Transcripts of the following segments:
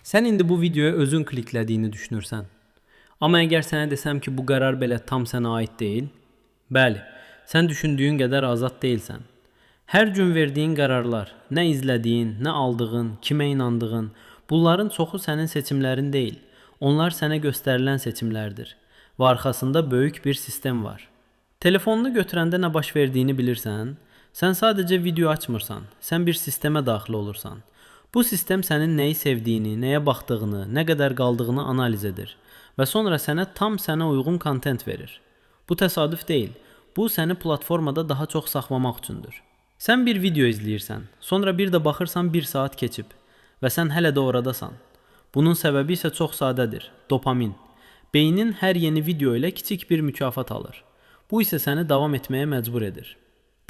Sən indi bu videoya özün kliklədiyini düşünürsən. Amma əgər sənə desəm ki, bu qərar belə tam sənə aid deyil? Bəli, sən düşündüyün qədər azad deyilsən. Hər gün verdiyin qərarlar, nə izlədiyin, nə aldığın, kimə inandığın, bunların çoxu sənin seçimlərin deyil. Onlar sənə göstərilən seçimlərdir və arxasında böyük bir sistem var. Telefonunu götürəndə nə baş verdiyini bilirsən? Sən sadəcə video açmırsan, sən bir sistemə daxil olursan. Bu sistem sənin nəyi sevdiyini, nəyə baxdığını, nə qədər qaldığını analiz edir və sonra sənə tam sənə uyğun kontent verir. Bu təsadüf deyil. Bu səni platformada daha çox saxlamaq üçündür. Sən bir video izləyirsən, sonra bir də baxırsan 1 saat keçib və sən hələ də oradasan. Bunun səbəbi isə çox sadədir: dopamin. Beynin hər yeni video ilə kiçik bir mükafat alır. Bu isə səni davam etməyə məcbur edir.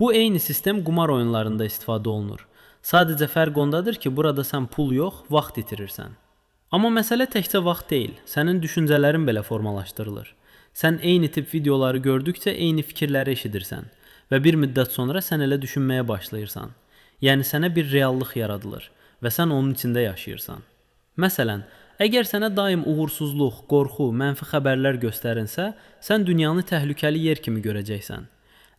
Bu eyni sistem qumar oyunlarında istifadə olunur. Sadəcə fərq ondadır ki, burada sən pul yox, vaxt itirirsən. Amma məsələ təkcə vaxt deyil, sənin düşüncələrin belə formalaşdırılır. Sən eyni tip videoları gördükcə eyni fikirləri eşidirsən və bir müddət sonra sən elə düşünməyə başlayırsan. Yəni sənə bir reallıq yaradılır və sən onun içində yaşayırsan. Məsələn, əgər sənə daim uğursuzluq, qorxu, mənfi xəbərlər göstərilsə, sən dünyanı təhlükəli yer kimi görəcəksən.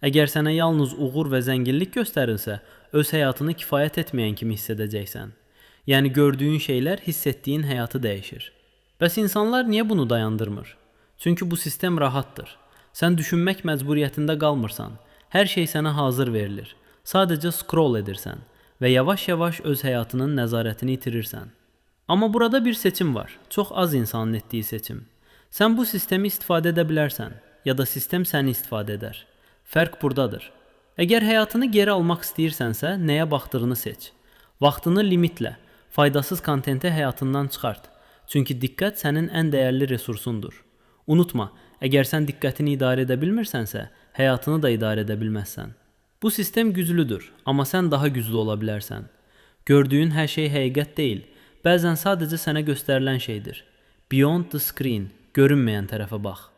Əgər sənə yalnız uğur və zənginlik göstərilsə, öz həyatını kifayət etməyən kimi hiss edəcəksən. Yəni gördüyün şeylər hiss etdiyin həyatı dəyişir. Bəs insanlar niyə bunu dayandırmır? Çünki bu sistem rahatdır. Sən düşünmək məcburiyyətində qalmırsan. Hər şey sənə hazır verilir. Sadəcə scroll edirsən və yavaş-yavaş öz həyatının nəzarətini itirirsən. Amma burada bir seçim var. Çox az insanın etdiyi seçim. Sən bu sistemi istifadə edə bilərsən, ya da sistem səni istifadə edər. Fərq buradadır. Əgər həyatını geri almaq istəyirsənsə, nəyə baxdığını seç. Vaxtını limitlə, faydasız kontenti həyatından çıxart. Çünki diqqət sənin ən dəyərli resursundur. Unutma, əgər sən diqqətini idarə edə bilmirsənsə, həyatını da idarə edə bilməzsən. Bu sistem güclüdür, amma sən daha güclü ola bilərsən. Gördüyün hər şey həqiqət deyil. Bəzən sadəcə sənə göstərilən şeydir. Beyond the screen, görünməyən tərəfə bax.